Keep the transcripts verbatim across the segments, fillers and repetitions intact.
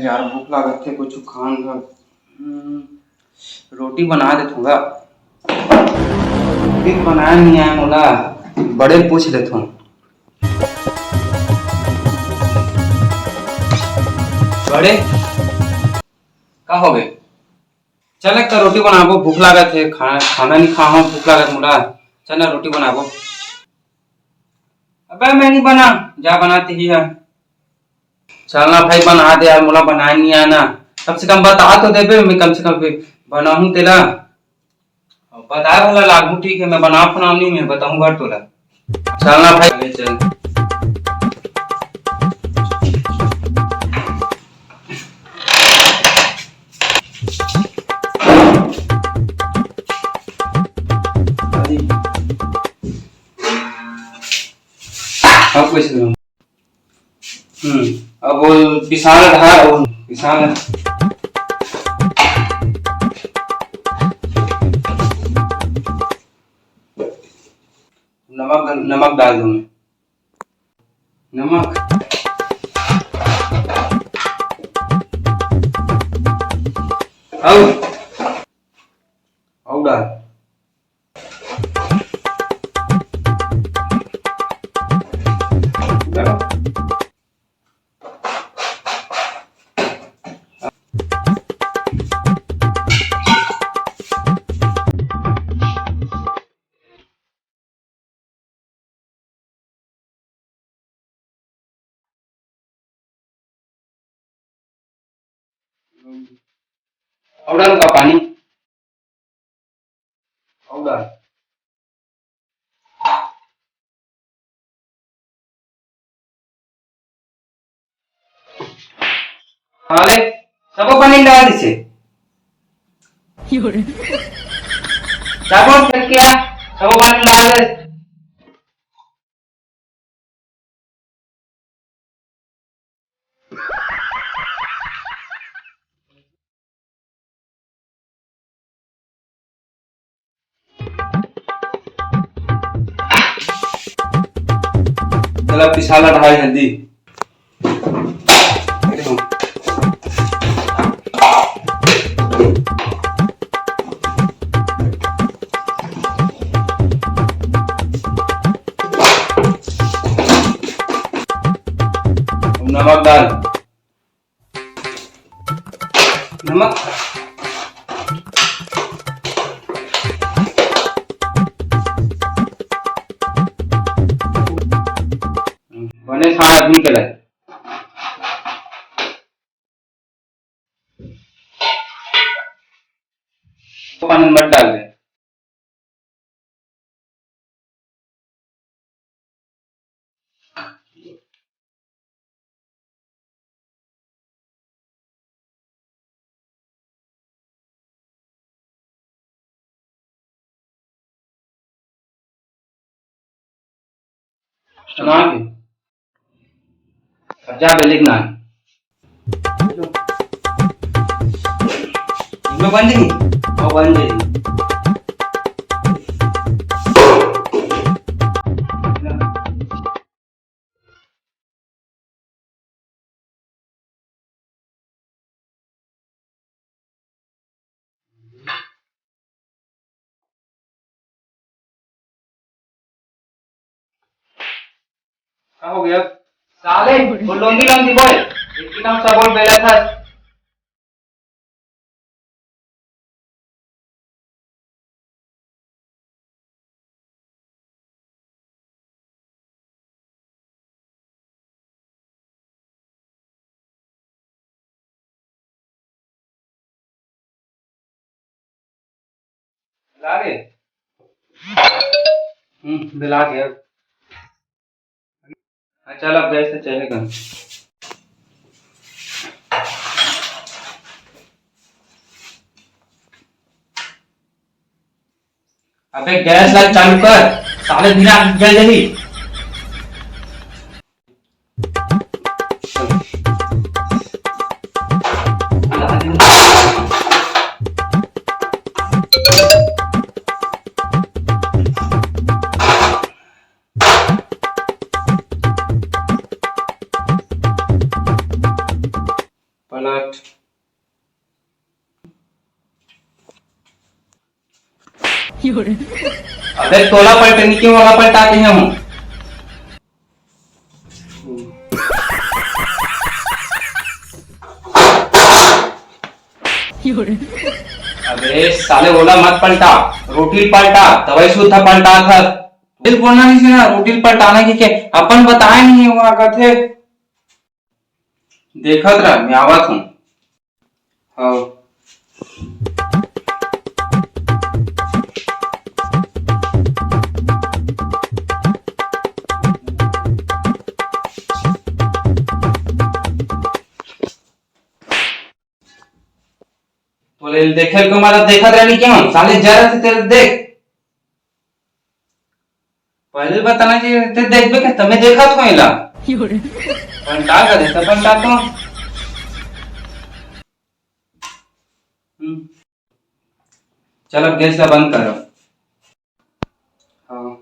यार, भूख लागत हे, कुछ खान ला। हम्म, रोटी बना देथों गा। रोटी बनाए नहीं आए मोला, बड़े पूछ लेथों। बड़े, का हो गए? चल, एक तो रोटी बनाबो, भूख लागत हे, खाना, खाना नहीं खा हूँ, भूख लागत मोला। चल ना, रोटी बनाबो। अबे, मैं नहीं बना, जा बनाते ही है। चल ना भाई, बना दे यार, मोला बनाए नहीं आना। कम से कम बता तो देबे, मैं कम से कम भी बनाहूँ तेला। अब बताए वाला लागू, ठीक है, मैं बना फना नहीं, मैं बताऊँ बर तोला। चल ना भाई, चल। अब कैसे करूँ? हम्म, अब वो पिसान रहा, वो पिसान। नमक, नमक डाल दूँ मैं। नमक। अउ, अउ डाल। अउ डाल का पानी। अउ डाल। साले, सबो पानी डाल दिसे। सबो फेंक के आ, सबो पानी डाल दे। चला पिसाला ढाई हल्दी। नमक डाल। नमक। बने सारा आदमी के लाए। पानी मत डाल दे। सुना के। अब जा बेले के ना। इनमें बन जाएगी? हाँ, बन जाएगी। का हो गया? साले, वो लोंदी लोंदी बोल। एक ही नाम सा बोल बेला था। ला रे। हम्म, बेला गया। हाँ, चल, अब गैस से चलेगा। अबे, गैस ला चालू कर, साले बिना जल जली। पला अबे तोला पलटनी के, ओला पलटा दे हूँ। अबे साले, ओला मत पलटा, रोटी ल पलटा, तवई सुद्धा पलटा था। फिर बोलना नहीं ना, रोटी ल पलटाना की के अपन बताए नहीं हुआ करथे। देखत रह, मैं आवत हूँ। हाँ। तोले देखे को मतलब देखत रहनी क्यों? साले जरा से तेरे देख। पहले बताना चाहिए, ते देखबे के तमे देखत हो एला। पलटा करे, त पलटा तो। हम्म। चल, अब गैस ला बंद करो। हाँ।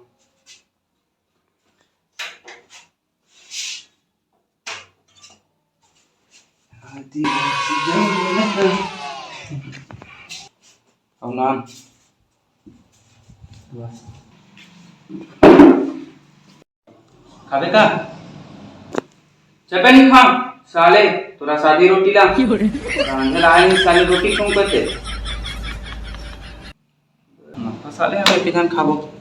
अब नाम। खाबे का? चबे नहीं खा, साले, तोरा शादी रोटी ला। रांधे ला आए नहीं, साले, रोटी क्यों करते? मत खा, साले, हम एक ही खाबो।